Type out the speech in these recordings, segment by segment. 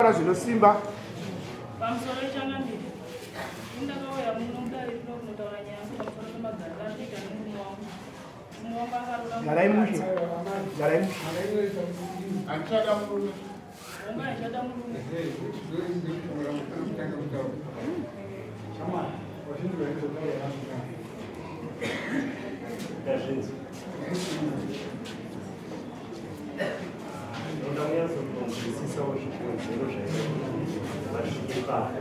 Taura zvinosimba. Pamusoro changamire. Ndakauya muno mudare rino kunotaura nyaya yangu pamusoro pemagariro andinoita nemurume wangu. Murume wangu akaroora Garai mushe. Garai mushe. Handichada murume. Wangu handichada murume. Ndazvinzwa. Ndinoda kunyatsokunzwisisawo zvikonzero zvaita kuti vasvike ipapo.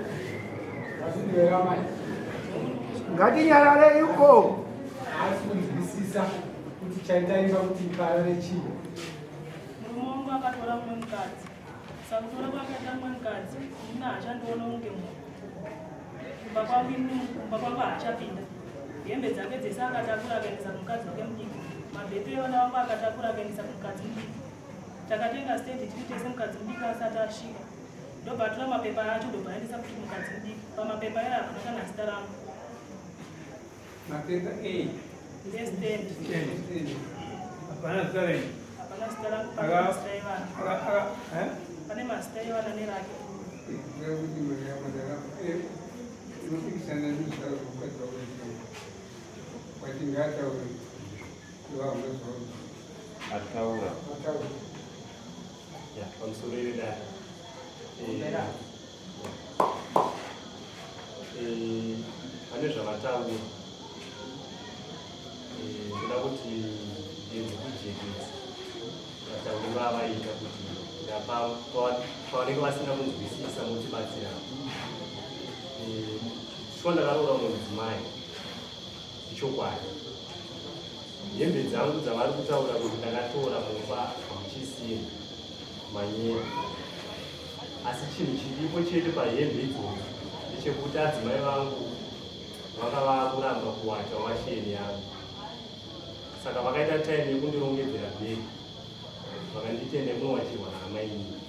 Ngatinyarare iko. Haasi kunzwisisa kuti chaita imba kuti iparare chii. Murume wangu akatora mumwe mukadzi. Sakutora kwakaita mumwe mukadzi, ini haachandiona kunge munhu. Kumba kwangu ini kumba kwangu haachapinda. Hembe dzake dzese akatakura akaendesa kumukadzi wake mudiki. Mabhepi evana vangu akatakura akaendesa kumukadzi mudiki. Takatenga stand tiri tese mukadzi mudiki asati asvika. Ndobva atora mapepa acho ndobva aendesa futi kumukadzi mudiki. Pamapepa aya hapana kana zita rangu. Mapepa ei? Ndestand. Hapana zita renyu. Hapana zita rangu pane mazita evana. Pane mazita evana nerake. Unopikisana nezvitauro mukadzi wako wati ngaataure Ataura. Ya, pamusoro vedare. Pane zvavataura. Ndoda kuti ndiedze kujekesa vatauri vavaita kuti pavanenge vasina kunzwisisa motibatsira. Shuwa ndakaroora mudzimai ichokwadi. Hembe dzangu dzavari kutaura kuti ndakatora mumba hamuchisina manyepo. Asi chinhu chiripo chete pahembe idzodzo ndechekuti adzimai vangu vanga vakuramba kuwacha washeni yangu. Saka vakaita time yekundirongedzera bhegi vakanditenda kunowachirwa naamainini.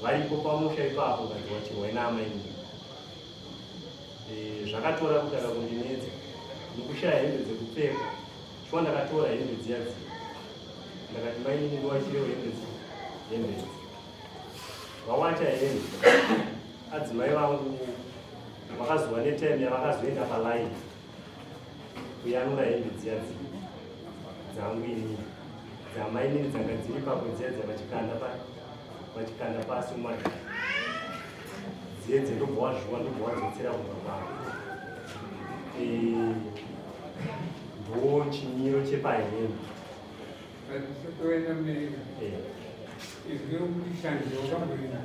Varipo pamusha ipapo ngadziwachirwai naamainini. Eh, zvakatora kutanga kundinetsa nekushaya hembe dzekupfeka shuwa ndakatora hembe dziya dziya ndakati mainini ndiwachirewo hembe dzi hembe idzi vawacha hembe adzimai vangu vakazova netime yavakazoenda palaini kuyanura hembe dziya dziya dzangu inini dzamainini dzanga dziri papo dziya dziya vachikanda pa vachikanda pasi mumadhara dziedze ndobva wazviwa ndobva wadzotsera kumba kwako eh, ndo chimiro chepahembe eh. Izwi rokuti shanje wakamboina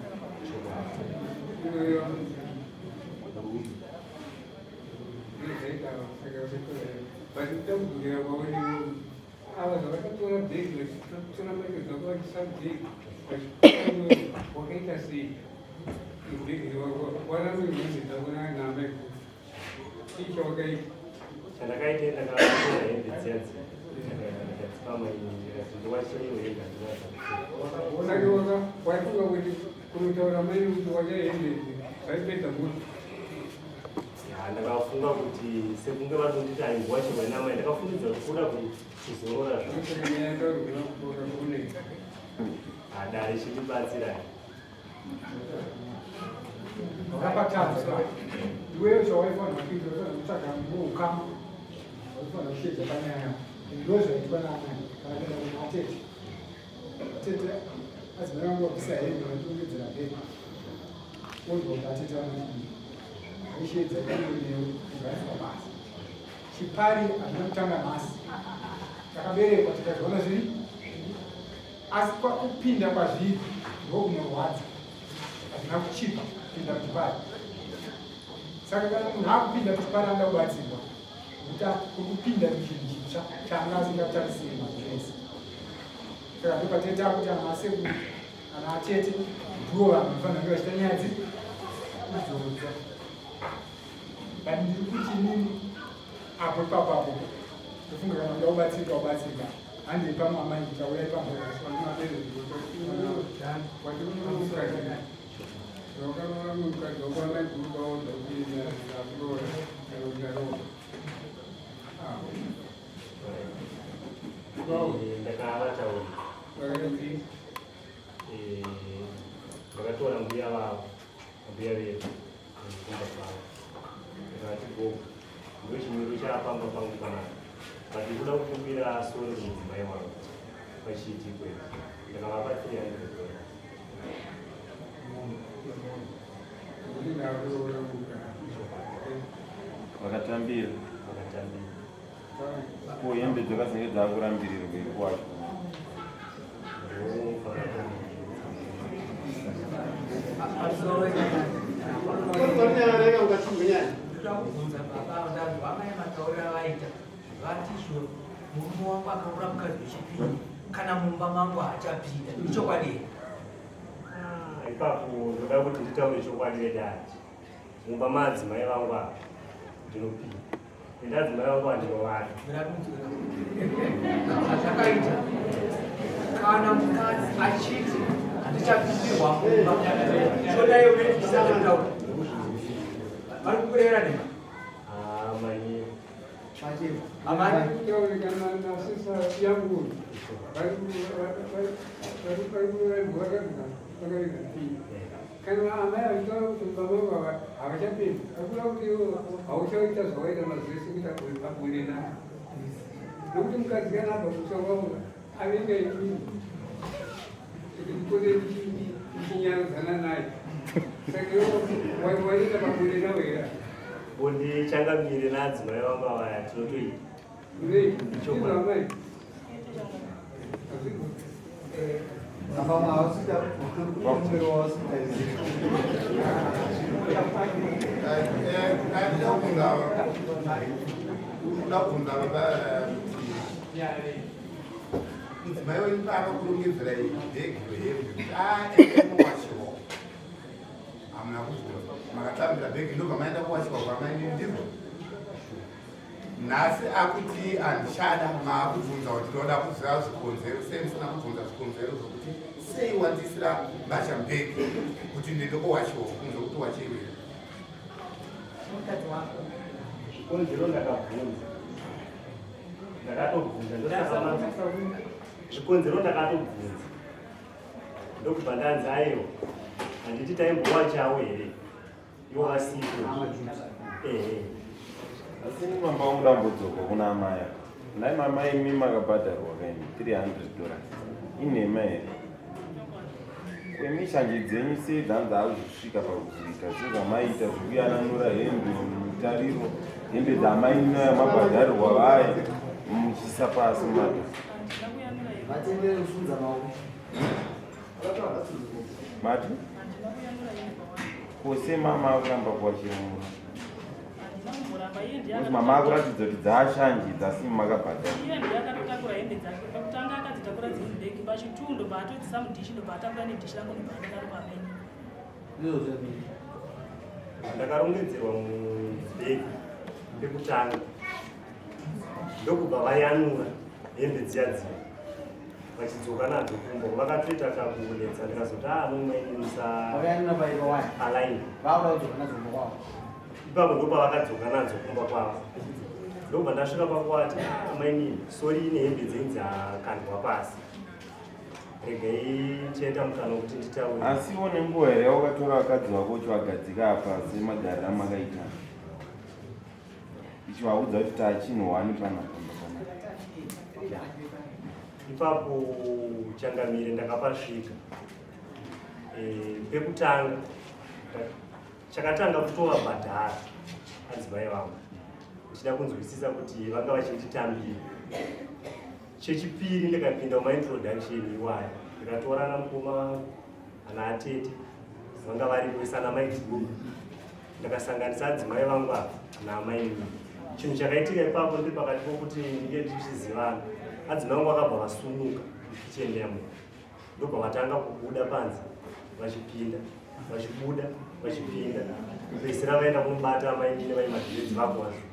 but ndakudhukira kwauri ava zvavakatora bhegi vachitora mari dzako vachisa bhegi wakaita sei bhegi waramirwezi dzako naamai chii chawakaita chandakaita ndakatora hembe dziya dziya ndakadzipa mainini ndikati ndiwachireiwo hembe handina saka waifunga kuti kunotaura mai kuti wacha hembe idzi zvaipedza mhosva Ndakafunga kuti sekunge vari kunditi ainguva chirwa namai ndakafungidza kuti kuda kuzorora zvodare chitibatsirai. Wakapatadza iwewe chawaifanira kuita unofanira kutsvaga muukama waifanira kusheedza panyaya ndo zvaitwa naamai kana kuenda kuna atete atete adzimai vangu vabvisa hembe vandongedzera bhegi wonzwa kuti atete vanodii aisheedza iwe newe ugaiswa basa chipari hazvina kutanga nhasi takaberekwa tikazviona zviri asi kupinda kwazviri ndokunorwadza hazvina kuchipa kupinda muchipari saka kana munhu akupinda muchipari anoda kubatsirwa nekuti uri kupinda muchinhu chitsva chaanga asingatarisiri mazuva ese saka ndopatete akuti ana asekuru ana atete ndivo vanhu vanofanira kunge vachiita nyaya dzi idzodzo but ndiri kuti inini apo ipapo apo ndofunga kana kuda kubatsirika ubatsirika handei pamwe amai taurai pamwe. Ndakavataurira, ndakatora mbuya vavo. Mbuya vedu kumba kwavo. Ndikati gogo, ndochimiro chaapamba pangu panapa. But ndikuda kukumbira sorry mudzimai wangu pachiitiko ichi. Ndakavapa $300. Vakatambira. Vakatambira. Ko hembe dzakazenge dzakurambirirwa kwacho. Ndakubvunza baba ndanzwa amai matauriro avaita vati izvo murume wangu akaroora mukadzi wechipiri kana mumba mangu haachapinda ichokwadi here? Ah, ipapo ndoda kuti nditaure chokwadi vedare. Mumba maadzimai vangu ava ndinopinda. Ende adzimai vangu ava ndinovada. Zvakaita kana mukadzi achiti handichapindirwa mumba chodai unoitisaautaura vari kukurevera nema. Ah, manyira. Amai Kutaurikana nasisa yangu vari kana amai vachitaura kuti baba vava havachapinda akuda kuti iwo hauchaita zvawaita mazuva ese kuita pabonde navo nokuti mukadzi kana abva kumusha kwavo avenga inini ndipote ndichinyaradzana naye saka iwo waita pabonde navo here? Bonde changamire naadzimai vangu ava tinotoita. Amai. Uda kubvunza baba kuti mudzimai wenyu paakakurongedzera bhegi rehembe kuti aemuwachiwa, hamuna kubvunza, makatambira bhegi ndobva maenda kuwachiwa kwamainini, ndizvo? Nhasi akuti handichada, maakubvunza kuti ndoda kuziva zvikonzero. Sei musina kubvunza zvikonzero zvokuti sei wandisira mbatya mubhegi kuti ndiende kowachiwa, kunze kuti wachiwei? Mukadzi wako. Zvikonzero ndakabvunza, ndakatobvunza. Ndosaka zvikonzero ndakatobvunza, ndokubva ndanzi aiwa, handiti taimbowachawo here iwo vasipo? Ehe. Asi mamba wangu ndambodzoka kuna amai ava. Nhai mama, imi makabhadharwa kaini $300, inhema here? Kwemishanje dzenyu sei dzanzi akuzosvika pakuvhurika sezvamaiita zvekuyananura hembe mutariro, hembe dzamainaya mabhadharirwa vaya muchiisa pasi mumata? Handina kuyanura hembe. Vatendere kusunza maoko. Mati? Handina kuyanura hembe pawani. Kose mama akuramba kuwachemura. Handina kumboramba, iye ndiye Kuti mama akuratidza kuti dzaashanje dzasi makabhadhara. Iye ndiye akatotakura hembe dzake. Pakutanga akadzitakura dziri mubhegi, pachituu ndobva atodzisa mudhishi, ndobva atakura nedhishi rangu, ndobva andadaro pamene. Ndakarongedzerwa mubhegi pekutanga, ndokubva vayanura hembe dziya dziya vachidzoka nadzo kumba. Vakatoita kakunetsa, ndikazoti a nomainisa. Vakayanura paipa wani? Palaini. Vakuda kudzoka nadzo kumba kwavo. Ipapo ndopavakadzoka nadzo kumba kwavo, ndobva ndasvika pakuati, "Amainini, sorry, ine hembe dzenyu dzakandwa pasi, regai tichaita mukana wekuti nditaure." Asiwo nenguva here yawakatora vakadzi vako uchivagadzika apa semagariro amakaita, ichivaudza kuti tachinhu wani panapa panapa? Ipapo changamire ndakapasvika. Pekutanga chakatanga kutovabhadhara adzimai vangu ndichida kunzwisisa kuti vanga vachinditambira. Chechipiri, ndikapinda mumaintroduction iwaya, ndikatora ana mukoma, ana atete vanga varipo isana maiguru, ndakasanganisa adzimai vangu ava naamai mii. Chinhu chakaitika ipapo, ndiri pakati pokuti ndinge tichizivana, adzimai vangu vakabva vasumuka mukicheni yamo, ndobva vatanga kubuda panze vachipinda, vachibuda vachipinda, kupedzisira vaenda kunobata amainini vaimadhiredzi vako vazvura.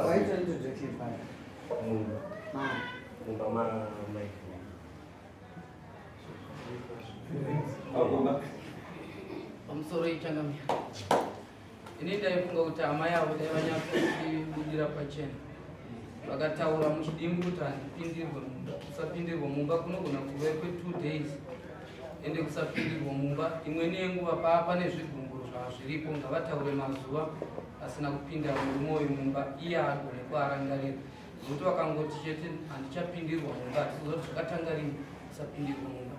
Vaita introduction paya? Mumba. Ma. Mumba mamaiguru. Pamusoro ichangamira, ini ndaifunga kuti amai avo dai vanyatsotibudira pachena vakataura muchidimbu kuti handipindirwe mumba. Kusapindirwa mumba kunogona kuve kwe2 days. Ende kusapindirwa mumba imweni yenguva paa pane zvigumburo zvazviripo ngavataure mazuva asina kupinda murume uyu mumba iye agone kuarangarira nokuti vakangoti chete handichapindirwa mumba hatiziva kuti zvakatanga rini kusapindirwa mumba.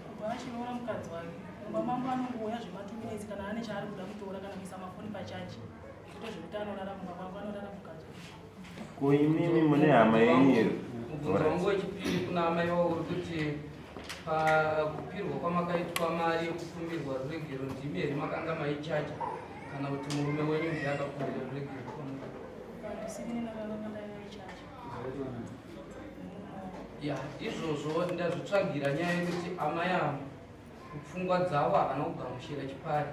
Kubva achiroora mukadzi wake mumba mangu anongouya zvematuminetsi kana ane chaari kuda kutora kana kuisa mafoni pachaji kwete zvekuti anorara mumba kwangu anorara mukadzi wake. Ko imimi mune hama yenyu here? Mubvunzo wangu wechipiri kuna amai vavo uri kuti pakupirwa kwamakaitwa mari yekukumbirwa ruregero ndimi here makanga maichaja kana kuti murume wenyu ndiye akakumbira ruregero kwamuri? Handisini ndakanga ndaichaja. Ya, izvozvo ndazvitsvagira nyaya yekuti amai avo pfungwa dzavo havana kugamuchira chipari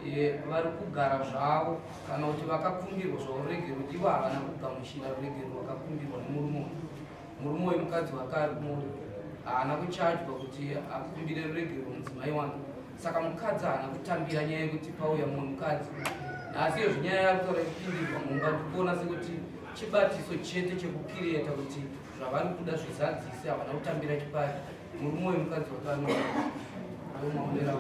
e, vari kugara zvavo kana kuti vakakumbirwa zvavo ruregero ivo havana kugamuchira ruregero rwakakumbirwa nemurume uyu murume uyu mukadzi wake ari kumuda haana kuchajwa kuti akumbire ruregero mudzimai wake saka mukadzi haana kutambira nyaya yekuti pauya mumwe mukadzi nhasi iyo zvinyaya yakutaura yekupindirwa mumba ndikuona sekuti chibatiso chete chekukiriyeta kuti zvavari kuda zvizadzise havana kutambira chipari murume uyu mukadzi wake anomaonera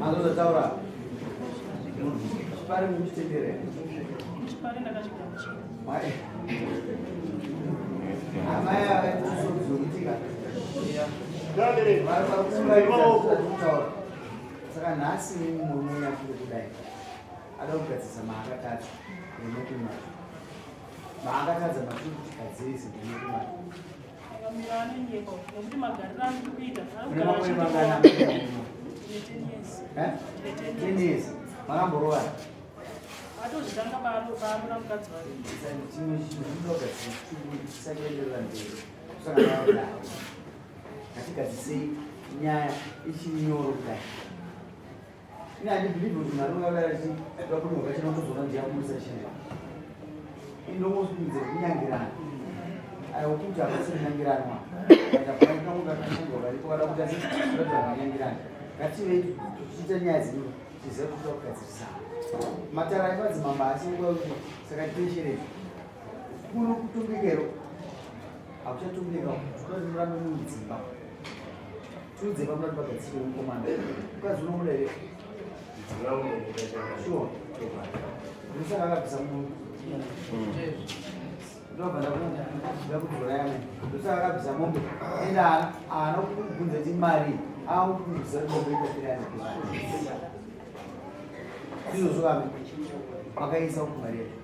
azozotaura chipari muchitendere Chipari ndakachigamuchira. Amai ava itusozokutika vari saka nhasi murume uyu atiri kudai ada kugadzirisa maakatadza nekumacho maakatadza matiri kuti gadzirise nekumacho Akamira anonyepa nokuti magariro andiri kuita ari Une kugara makore mangana? achindikova. Ndine 10 years. Eh? Ndine 10 10 years. years makamborova Atozvitanga paarora mukadzi wake. chimwe chinhu chinoda kugadzirisa chisachienderera mberi kusangana ngatigadzisei nyaya ichiri nyoro kudai ine handibhilivhi kuti mwari ungadai achida kuti wakachena kuzoona ndiyabudisa chinhu indongosumidza kunyangirana aiwa kuti hapasi kunyangiranwa kaitapainongakanyangira kada kuti asi kuratidza kunyangirana ngativei tichiita nyaya dzino tizive kuti toda kugadzirisana matara emadzimambo asi nguva yekuti saka titeshereza kuno kutongekero hakuchatongeka toda murambe mudzimba tiudze pamuda kuti pagadziswe mukomana mukadzi unomuda here sure ndosaka akabvisa munhu ndobva ndakudzora yamwe ndosaka akabvisa mombe ende haana kubvunza ti mari akubvisa mombe ikapirani izvozvo kame makaisa kumari yacho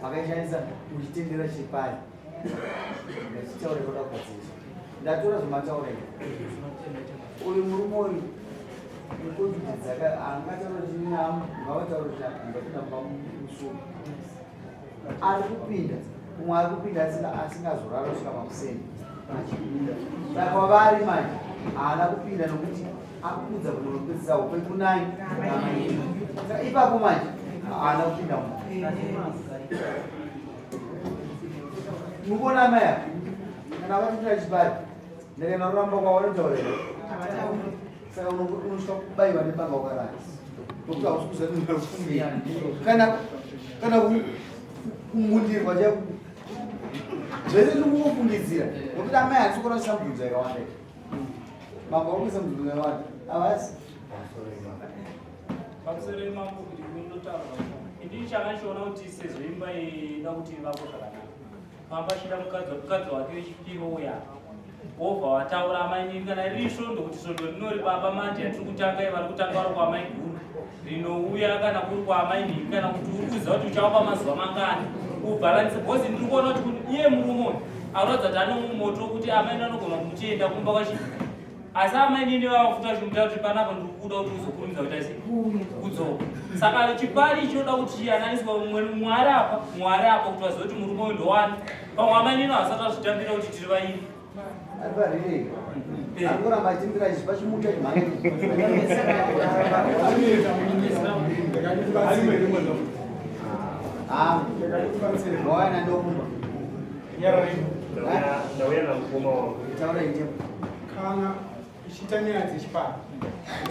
makaishandisa muchitendera chipari ndachitaura kuda kugadzirisa ndatora zvamataura izvi uyu murume uyu neconfidence dzake angataura kuti ngavataura kuti ndapinda mumba musuku ari kupinda umwe ari kupinda asingazorara kusvika makuseni achibuda saka kwavari manje haana kupinda nokuti akudza kunonopedzisa hope kunani saka ipapo manje haana kupinda mu mukuona amai apa kana vatotira chibari ndakaenda kuramba kwavo vanotaura here saka unosvika kubayiwa nebanga wakarara nokuti hausi kuziva kuti uri kufungei kana kana kumundirwa chaiko zvese tiri kungofungidzira nokuti amai hatisi kuona kuisa mibvunzo yakawanda mambo vari kuisa mibvunzo yakawanda havasi Pamusoro yemambo kuti kunotaurwa ini chakachiona kuti sezvo imba ida kuti ivakwe zvakanaka pamba chida mukadzi mukadzi wake wechipiri ouya wobva wataura amainini kana riri svondo kuti svondo rinori baba manje yatiri kutanga vari kutanga vari kwamaiguru rinouya kana kuri kwaamainini kana kuti uri kuziva kuti uchavapa mazuva mangani ubhalanise because ndiri kuona kuti iye murume uyu akuratidza kuti ane mumoto wekuti amaini anogona kumuchienda kumba kwachi asi amainini vava futi vachimuta kuti panapa ndiri kuda kuti uzokurumidza kuita sei kudzoka saka chipari chinoda kuti chiyananiswa mumwe mwari apa mwari apa kuti vazive kuti murume uyu ndowani pamwe amainini havasati vazvitambira kuti tiri vairi ari parirei ari kuramba achimbira ichi pachimuta chimhanya wawana ndokumba ndauya namukoma wangu taura ite Kana uchiita nyaya dzechipari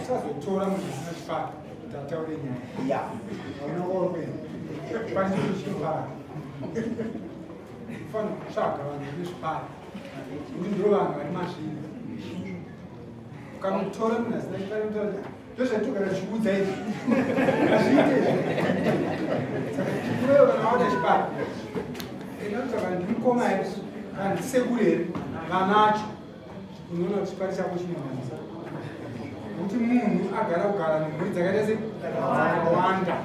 usazotora munhu asina chipari kuti ataure nyaya. Ya. Pane chinhu chipari. Unofanira kutsvaga vanhu vane zvipari nekuti ndo vanhu vari mazviri. Ukamutora munhu asina chipari unotaura kuti ndozvatogara tichiudza izvi hazviite izvi. Saka chikureyo kana waona chipari enda kutsvaga ndimukoma here kana ndisekuru here vanacho unoona kuti chipari chako chinomhanisa nokuti munhu agara kugara nemhuri dzakaita se dzakawanda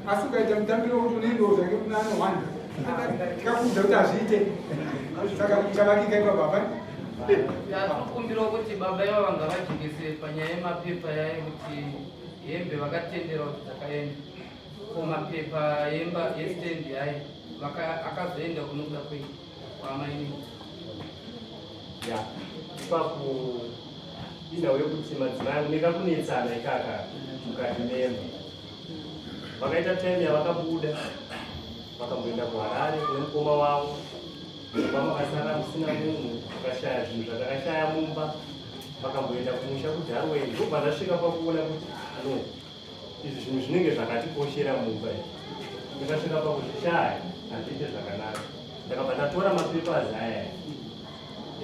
asi ukaita mutambiro wekuti unoendawo zvake kuna anowanda tikakuudza kuti hazviite saka chavakika ipapo hapana. Tatokumbirawo kuti baba ivava ngavajekese panyaya yemapepa yaye kuti hembe vakatendera kuti dzakaenda ko mapepa yemba yestand yaye akazoenda kunokuda kwei kwaamainini. Ya ipapo inhau yekuti madzimai angu nekakunetsana ikaka mukati memba vakaita time yavakabuda vakamboenda kuHarare kune mukoma wavo. Mumba makasara musina munhu, vakashaya zvinhu zvatakashaya mumba, vakamboenda kumusha kuDarwen. Ndobva ndasvika pakuona kuti no, izvi zvinhu zvinenge zvakatikoshera mumba izvi. Ndikasvika pakuzvishaya, hazviite zvakanaka. Ndakabva ndatora mapapers aya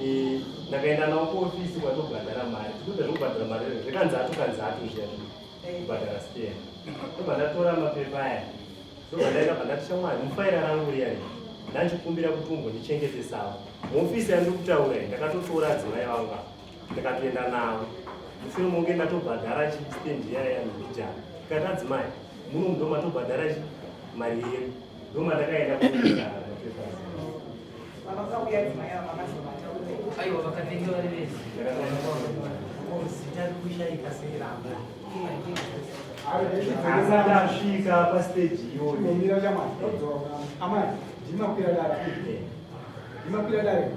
e, ndakaenda nawo kuofisi kwatobhadhara mari. Tikuita zvekubhadhara mari zvekanzatu kanzatu zviya kubhadhara stand. Ndobva ndatora mapepa aya Ndobva ndaenda bva ndati shamwari mufaira rangu riya riya ndanchikumbira kuti umbondichengetesawo muofisi yandiri kutaura iyi ndakatotora adzimai vangu ava ndikatoenda navo mushure monge ndatobhadhara chistendi iya iya mbijana ndikati adzimai muno ndo matobhadhara chi mari yedu ndomandakaenda kunoita mapepers. Vakauya adzimai ava makazovata Aiwa vakatenge vari vese. Zita rikushaika sei ramba. Asati asvika pastage iyoyo. Chimbomira chamwari. Ndodzoka. Amai, ndimakwira dare. Ndimakwira dare.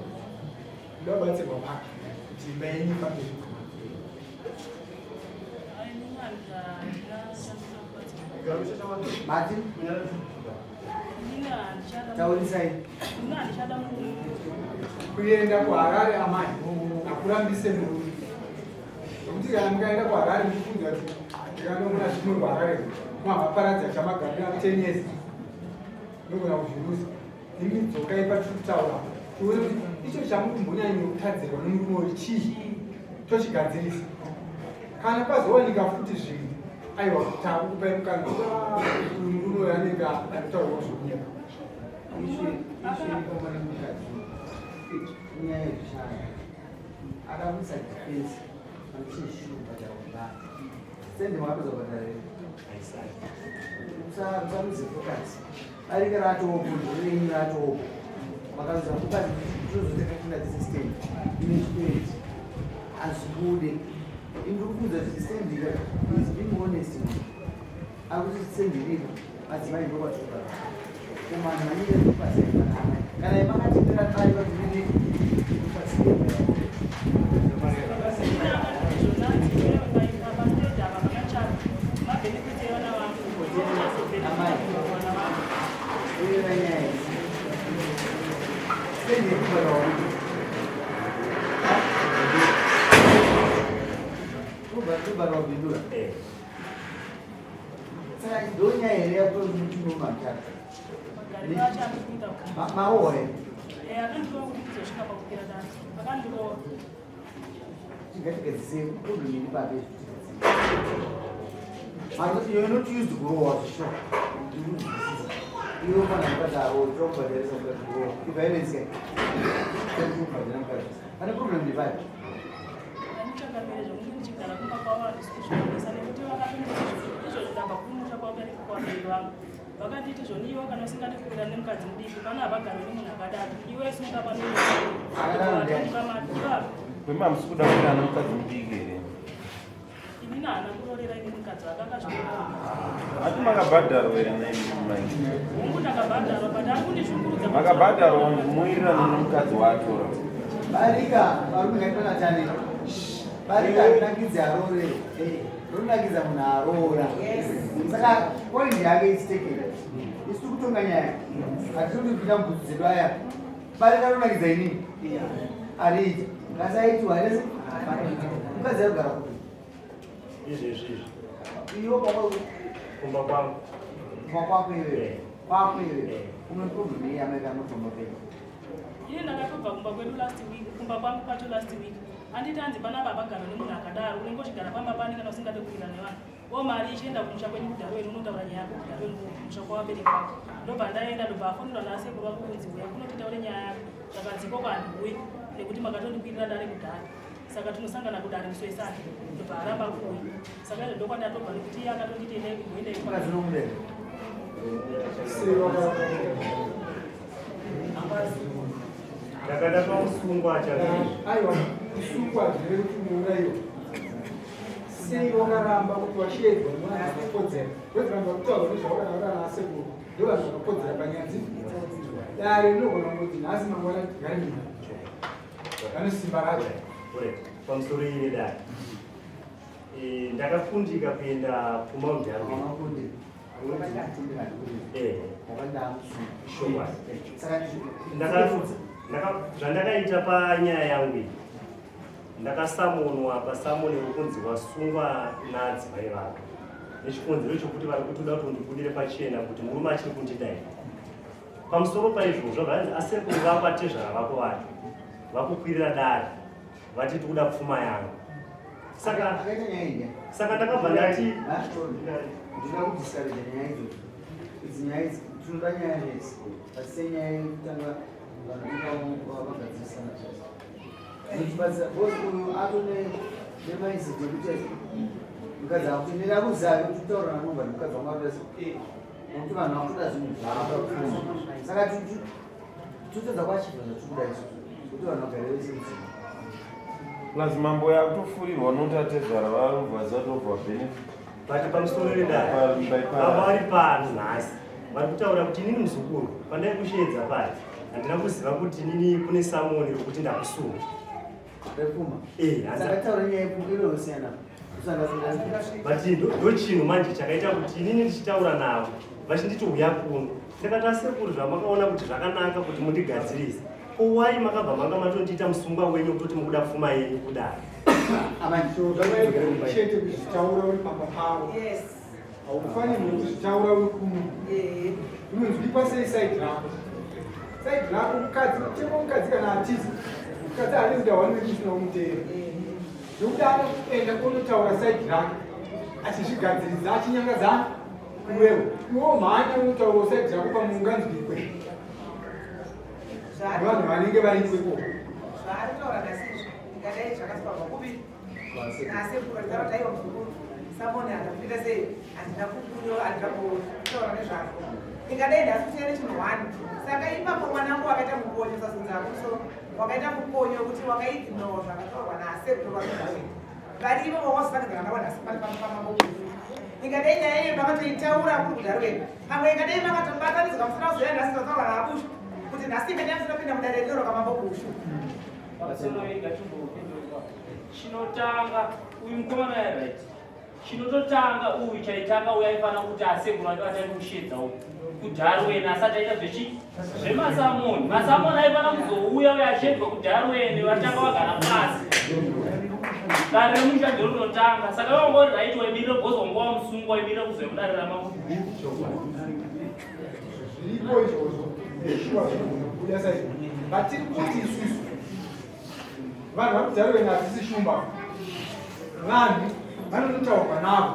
Ndobatsirwa papi kuti imba yenyu ifambe zvakanaka. Mati? Taurisai. Kuenda kuHarare amai hakurambise murume. Nokuti kana mukaenda kuHarare muchifunza kuti ndikanoona zvimwe kuHarare mwavaparadza chamagarira 10 years nogona kuzvirusa. Imi dzokai patiri kutaura tione kuti icho chamukumbonyanya kutadzirwa nomurume uyu chii tochigadzirisa. Kana pazowanika futi zvinhu aiwa takukupai mukana uyu murume uyu anenge anotaurwa zvokunyepa. Inyaya yekushaya. Akamuisa defense pane chinhu kubhadhara kubva. Sende makapedza kubhadhara here? Musaruze focus. Barika ratopo, renyu ratopo. Makaruza focus tozotanga kuenda this stand. Ine chikwereti. Hazvibude. Ini ndiri kuudza kuti stand ika is being honest. Akuti stand iriko madzimai ndokwatogara. Kumanhu vanenge kupaseka kana makatendera barika kuti kupaseka. Marohwa here? Tingatigadzise problem iri papi you're not used kurohwa zvisho iwe kana mukadzi arohwa tokubhadharisa mukadzi kurohwa iviolence kubhadhara mukadzi pane problem ndipapi Changamire zvokuti ndichigara kumba kwavo handisi kuzvikwanisa nekuti vakatonditi izvozvo ndabva kumusha kwavo kuvabereki vangu vakanditi zvoni iwe kana usingadi kuwira nemukadzi mudiki pano hapagari nemunhu akadaro iwe simuka pano Kwema hamusi kuda kuwirana nemukadzi mudiki here? Inini haana kurorera ini mukadzi wake akazvitora. Ati makabhadharwa here mai? Hongu ndakabhadharwa but ari kundishungurudza. Makabhadharwa muwirirano nemukadzi waatora. Barika varume ngatipanatane. Barika rinakidze aroore. Rinakidza munhu aroora. Saka point yake is taken. Isu tiri kutonga nyaya. Hatiri kupinda mubvunzo dzedu aya. Barika rinonakidza inini. Ariita. Ngasaitwa here? Mukadzi ari kugara kupi? Izvezvi izvi. Iwe kwako kumba kwangu. Kumba kwako iwewe. Kwako iwe une problem yei amai vanobva penyu? Ini ndakatobva kumba kwedu last week, kumba kwangu kwacho last week. Anditi hanzi pana baba gara nemunhu akadaro, unenge uchigara pamba pani kana usingade kuwira nevanhu. O mari ichienda kumusha kwenyu kudharo wenu, unotaura nyaya yako kudharo wenu kumusha kwavabereki vako. Ndobva ndaenda, ndobva afonera nasekuru vangu kunzi uya kuno titaure nyaya yako. Zvakanzi ikoko handiuyi nekuti makatondikwirira dare kudhara. Saka tinosangana kudare musi weSande. Ndobva aramba kuuya. Saka izvo ndokwandatobva nekuti iye akatonditi endai kumboendai kwa. Mukadzi unomuda here? Ndakada pamusungwa achazvizvi. Aiwa, kusungwa hazvirevi kuti unourayiwa. Sei wakaramba kuti washeedzwa nevanhu vakakodzera? Wezi vanhu vakutaurwa nezvawakataura nasekuru ndovanhu vakakodzera panyaya dzipi? Dare rinogona kungoti nhasi mangwana ngarimira. Vane simba racho. Alright, pamusoro ine dare. Ndakafundika kuenda kuMount Darwin. Sure. Zvandakaita panyaya yangu iyi, ndakasamonwa pasamoni rokunzi wasungwa naadzimai vako nechikonzero chokuti vari kutoda kuti undibudire pachena kuti murume achiri kundida here. Pamusoro paizvozvo zvanzi asekuru vako atezvara vako vacho vakukwirira dare vati tikuda pfuma yangu. Saka saka ndakabva ndati ndinoda kudiscourage nyaya idzodzo. Idzi nyaya idzi tinoda nyaya nesi asi nyaya yekutanga vanhu vagadzirisana zvese zvinotibatsira because uyu atone nemaisiti ekuti mukadzi akuti ndida kuziva kuti kutaura nanomba nemukadzi wangu akuda sei nekuti vanhu vakuda zvinhu zvavo. Saka totadza kuachivha zvatiri kuda isusu kuti vanhu vagare vese mudzimba. Plus mambo yakutofurirwa noti atezvara varobva zatobva benefit. But pamusoro vedare, baba vari pano nhasi vari kutaura kuti inini muzukuru pandai kusheedza pari handina kuziva kuti inini kune samoni rokuti ndakusunga. Repfuma. Hanzi- Saka taura nyaya yepfuma inosiyana. But ndochinhu manje chakaita kuti inini ndichitaura navo vachinditi uya kuno, ndakati asekuru zvamakaona kuti zvakanaka kuti mundigadzirise, ko wai makabva manga matondiita musungwa wenyu kutoti mukuda pfuma yenyu kudai? So chete kuzvitaura uri pamba pavo. Haufanirwi kuzvitaura uri kuno. Unonzwikwa sei side rako? Side rako mukadzi, mutemo mukadzi kana atiza. Mukadzi haadi kuita one week usina kumuteera. Nokuti anoenda kunotaura side rake achizvigadziridza achinyangadza iwewe. Iwewo mhanya unotaura side rako pamwe unganzwikwe. Vanhu vanenge vari ikoko. Zvaari kutaura nhasi izvi ingadai zvakaswabva kupi nasekuru achitaura kuti aiwa muzukuru samoni handina sei, handina kukunyo, handina kutaura nezvazvo. Ingadai nhasi kusiya nechinhu one. Saka ipapo mwanangu wakaita mukonyo sazunza kumusoro, wakaita mukonyo kuti wakaignore zvakataurwa nasekuru vakudawe vari ivo vawazosangana navo nhasi pano pano pamambo. Ingadai nyaya iyo makatoitaura kuri kudaro wenu, pamwe ingadai makatobatanidzwa musina kuzoya nhasi zvataurwa naabushu kuti nhasi ingadai musina kupinda mudare rino rakamambo Bushu. Chinotanga uyu mukomana right, chinototanga uyu chaitanga uyu aifanira kuti asekuru ake vatanga kushedza uyu kudharweni asati aita zvechi zvemasamoni. Masamoni aifanira kuzouya uyo ashedzwa kudharweni, vatanga vagara pasi. Dare remusha ndiro rinotanga, saka vangori right waimirira bhozi wanga wamusungwa waimirira kuzoya kudare ramambo. Zviriko izvozvo, shuwa zvinogona kubuda saizvo. But tiri kuti isusu vanhu vari kudharweni hadzisi shumba, vanhu vanototaurwa navo.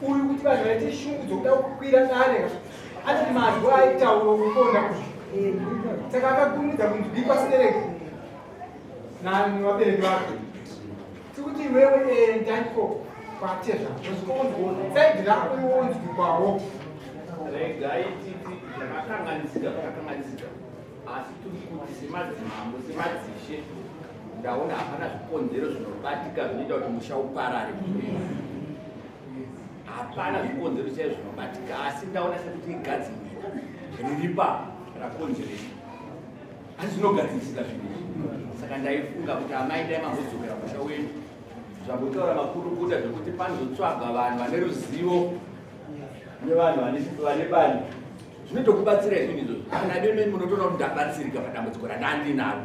Uyu kuti vanhu vaite shungu dzokuda kukwira dare ati mazwi aitaura kukonda kuzvi, saka akakurumidza kunzwikwa sidereki navabereki vake. Tikuti iwewe enda ikoko kwatezva side rako iwe wonzwikwawo. Regai titi zvakakanganisika zvakakanganisika, asi tiri kuti semadzimambo semadzishe ndaona hapana zvikonzero zvinobatika zvinoita kuti musha uparare. Hapana zvikonzero chaizvo zvinobatika, asi ndaona sekuti igadzimira riri pa rakonzeresa, asi zvinogadzirisika zvinhu izvi. Saka ndaifunga kuti amai dai mambodzokera musha wenyu, zvambotaura makurukuta zvekuti panozotsvaga vanhu vane ruzivo nevanhu vane bani zvinotokubatsira izvinhu izvozvo. Kana deme munotoona kuti ndabatsirika padambudziko randandinaro,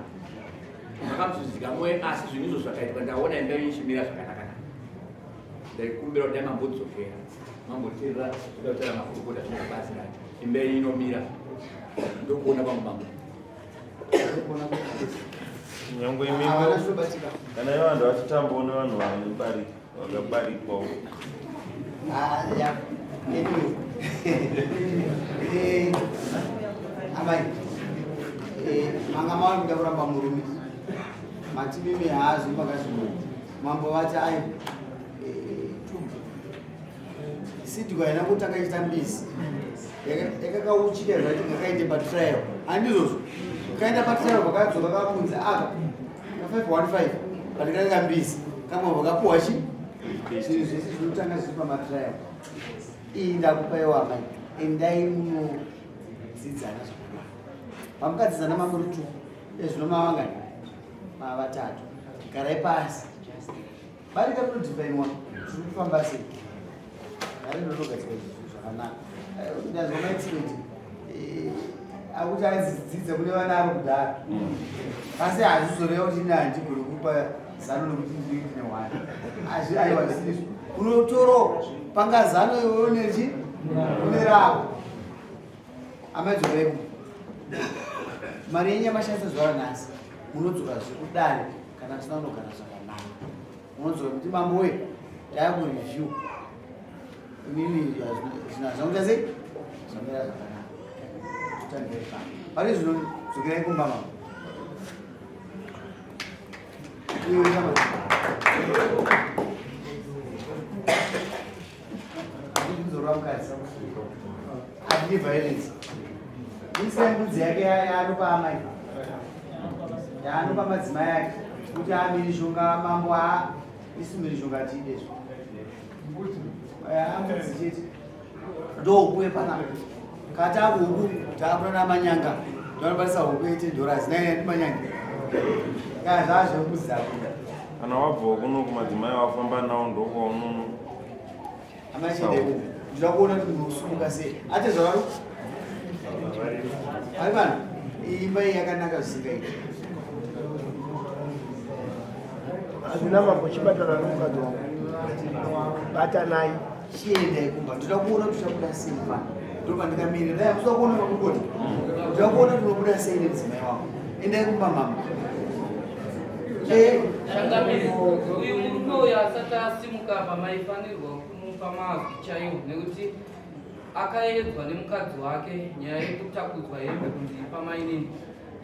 makamuzozika moyo, asi zvinhu izvo zvakaitwa ndaona imba yenyu ichimira zvakanaka. Ndaikumbira kuti dai mambodzokera mamboteerera kuda kutaura makurukota zvinokubatsirai. Imba yenyu inomira. Ndokuona kwangu mambo. Nyangwe imimi kana ivo vanhu vachitambawo nevanhu vane vakabarikwawo. Ah, yeah. Anyway. Eh, amai eh, manga mava kuda kuramba murume mati mimi haazvi makazvimwe mambo vati ai eh, sidwa haina kutanga ichita mbisi yakakauchika zvati ngakaende patrial handizvozvo kaenda patrial vakadzoka kakunzi aka ka 515 but kanga mbisi kamwe vakapuwa chi zvinhu zvese zvinotanga zviri pamatrial iyi ndakupaiwa amai endai munodzidzana zvakanaka pamukadzidzana mamuri tu ezvino mavangani mavatatu garai pasi barika rinodhifainwa tiri kufamba sei dare rinogadzirwa zvakanaka ndazwa maitiro eh, akuti aidzidzidza kune vana avo kudhara asi hazvizoreva kuti ini handigone kupa zano nokuti ndinenge ndine hwana azvi aiwa zvisizvo unotoro panga zano iwe unechi une rako amaidzoreko mari yenyu yamashandisa zuva ranhasi munodzoka zvekudare kana tisina kunogara zvakanaka unodzoka kuti mambo we tayakureview inini zvinhu hazvakuita sei zvamira zvakanaka totangire pano pari zvino dzokerai kumba mama Kuzorwa mukadzi hatidi violence. Isai mbudzi yake yaanopa amai yaanopa madzimai ake kuti amhirizhonga mambo a isu mhirizhonga hatiide izvo mbudzi chete ndohuku yepanapa kati akuhuku taakuna namanyanga ndovanobatisa huku yete dollars nai manyanga kana zvazvembudzi dzako kana wabvawo kuno kumadzimai wafamba nawo ndokwaunono amai ndinoda kuona kuti munosumuka sei ate zvavari ari vanhu imba iyi yakanaka zvisingaiti hazvina mambo chibatana nomukadzi wangu batanai chiendai kumba ndoda kuona kuti uchabuda sei pano ndopandikamirira dai akuzoda kuona makukoti ndoda kuona kuti unobuda sei nemudzimai wako endai kumba mama Changamire, uyu murume uyu asati asimuka apa maifanirwa kumupa mazwi chaiwo nekuti akaedzwa nemukadzi wake nyaya yekutakudzwa hembe kunzi ipa mainini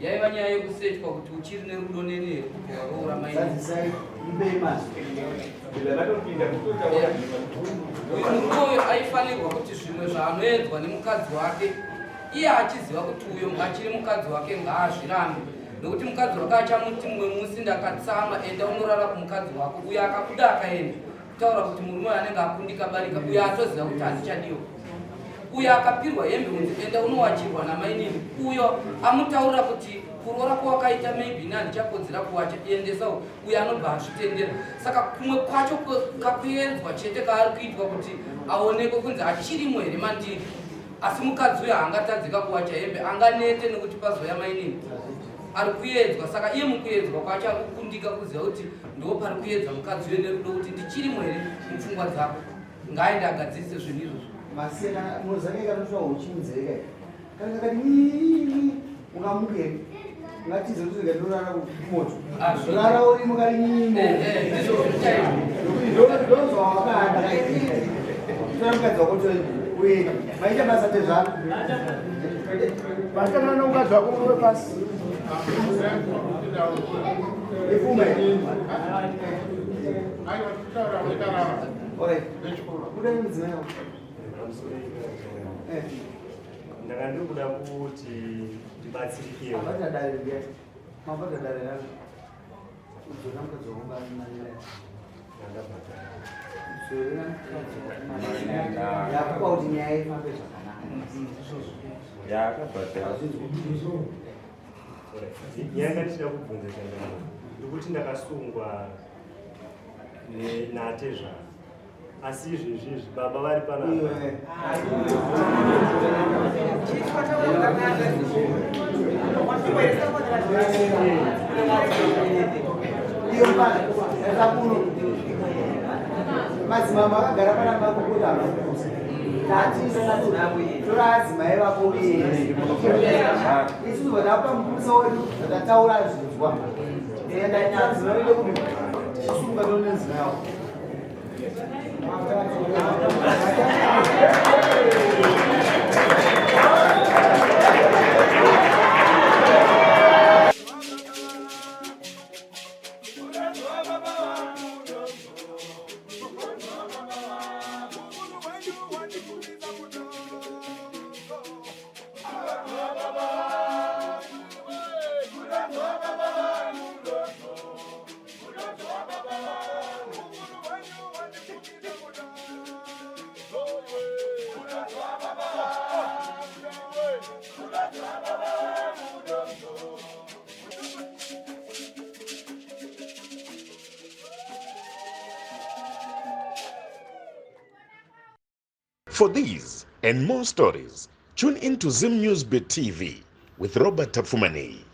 yaiva nyaya yekusechwa kuti uchiri nerudo neni here kuti waroora mainini uyu murume uyu aifanirwa kuti zvimwe zvaanoedzwa nemukadzi wake iye achiziva kuti uyo achiri mukadzi wake ngaazvirambe nokuti mukadzi wake achamuti mumwe musi ndakatsama enda unorara kumukadzi wako uyo akabuda akaenda kutaura kuti murume uyo anenge akundika barika uyo atoziva kuti handichadiwa uyo akapirwa hembe kunzi enda unowachirwa namainini uyo amutaurira kuti kuroora kwawakaita maybe ini handichakodzera kuwacha endesawo uyo anobva azvitendera saka kumwe kwacho kakuedzwa chete kaari kuitwa kuti aonekwe kunzi achirimo here mandiri asi mukadzi uyo haangatadzika kuwacha hembe anganete nekuti pazoya mainini ari kuedzwa saka iye mukuedzwa kwacho ari kukundika kuziva kuti ndo pari kuedza mukadzi uyo nerudo kuti ndichirimo here mupfungwa dzako ngaaende agadzirise zvinhu izvozvo masiyana muzake kanotora uchinzeka kana kakati nyii ungamuke ungatize kuti ndorara kumoto rara urimo kari nyimo ndozvawakada tora mukadzi wako uye maita basa tezvako Batana nomukadzi wako muve pasi. Ifume. Alright. Kuda mudzimai wako. Eh. Ndanga ndiri kuda kuti ndibatsirikewo. Mabata dare riya. Mabata dare rako. Udzora mukadzi wako bani Ndakabhadhara. Udzorera mukadzi wako mari. Yakupa kuti nyaya ifambe zvakanaka. Yaakabhadhara. Nyaya yandachida kubvunza changamire ndikuti ndakasungwa natezvara asi izvezvi izvi baba vari panapa Madzimambo akagara pana makokota amakusa. Tati isusu tora adzimai vako uende. Isusu vatapa mupurisa wedu tataura zvinzwa. Enda adzimai uende kupi? Chisunga tone nzira yako. For these and more stories, tune in to Zim News Bit TV with Robert Tafumani.